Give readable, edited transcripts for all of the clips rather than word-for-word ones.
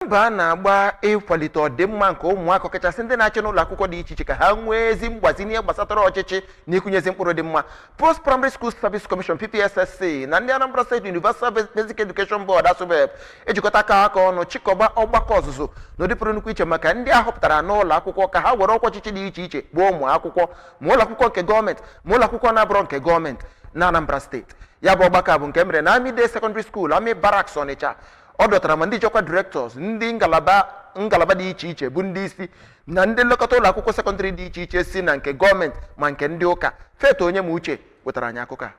Mbọ a na-agba ịkwalite ọdịmma nke ụmụaka, ọkachasị ndị na-achị n'ụlọ akwụkwọ dị iche iche, ka ha nwee ezi mgbazi n'ihe gbasatara ọchịchị na ịkụnyezi mkpụrụ dị mma, Post Primary School Service Commission, PPSSC, na ndị Anambra State Universal Basic Education Board, ASUBEB, ejikọta aka aka ọnụ chịkọba ọgbakọ ọzụzụ n'ụdị pụrụ nnukwu iche maka ndị a họpụtara n'ụlọ akwụkwọ ka ha were ọkwa ọchịchị dị iche iche gbuo ụmụ akwụkwọ, ma ụlọ akwụkwọ nke gọọmenti ma ụlọ akwụkwọ na-abụrọ nke gọọmenti na Anambra Steeti. Ya bụ ọgbakọ a bụ nke mere na Army Day Secondary School, Army Barracks, Onitsha. Ọ dọtara ma ndị jọkwa directors, ndị ngalaba ngalaba dị iche iche bụ ndị isi na ndị nlekọta ụlọ akwụkwọ sekọndịrị dị iche iche si na nke gọọmenti ma nke ndị ụka. Faith Onyemauche wetara anyị akụkọ a.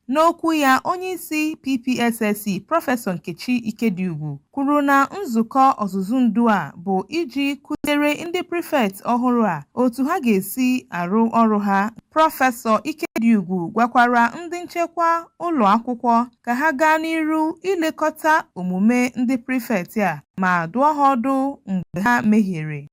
N'okwu ya, onyeisi PPSSC, Prọfesọ Nkechi Ikediugwu, kwuru na nzukọ ọzụzụ ndu a bụ iji kụziere ndị prifekt ọhụrụ a otu ha ga-esi arụ ọrụ ha. Prọfesọ Ikediugwu gwakwara ndị nchekwa ụlọ akwụkwọ ka ha gaa n'iru ilekọta omume ndị prifekt a ma dụọ ha ọdụ mgbe ha mehiere.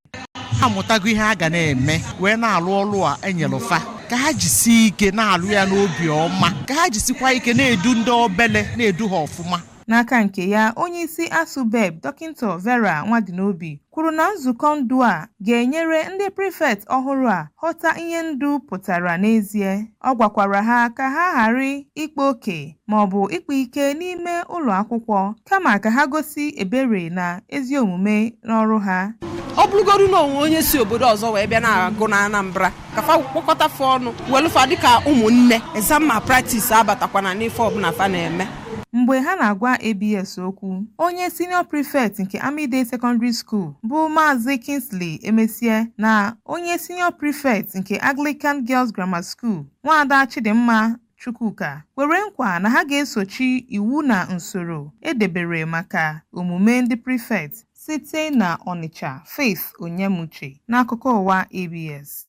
Ha amụtago ihe ha ga na-eme wee na-alụ ọlụ a enyere fa, ka ha jisie ike na-alụ ya n'obi ọma, ka ha jisikwa ike na-edu ndị obele, na-edu ha ọfụma. N'aka nke ya, onyeisi ASUBEB, Dọkịta Vera Nwadinobi, kwuru na nzukọ ndu a ga-enyere ndị prifekt ọhụrụ a ghọta ihe ndu pụtara n'ezie. Ọ gwakwara ha ka ha ghara ịkpa oke maọbụ ịkpa ike n'ime ụlọ akwụkwọ, kama ka ha gosi ebere na ezi omume n'ọrụ ha. Ọ bụrụgodu na onwe onye si obodo ọzọ wee bịa na-agụ na Anambra, ka fa kpọkọta fa ọnụ, welụfa dịka ụmụnne. Exam malpractice abatakwana n'ife ọbụla fa na-eme. Mgbe ha na-agwa ABS okwu, onye senior prefect nke Army Day Secondary School bụ Maazị Kingsley Emesie na onye senior prefect nke Anglican Girls Grammar School, Nwaada Chidimma Chukwuka, kwere nkwa na ha ga-esochi iwu na usoro edebere maka omume ndị prefect. Site na Onitsha, Faith Onyemuche, n'akụkọ ụwa ABS.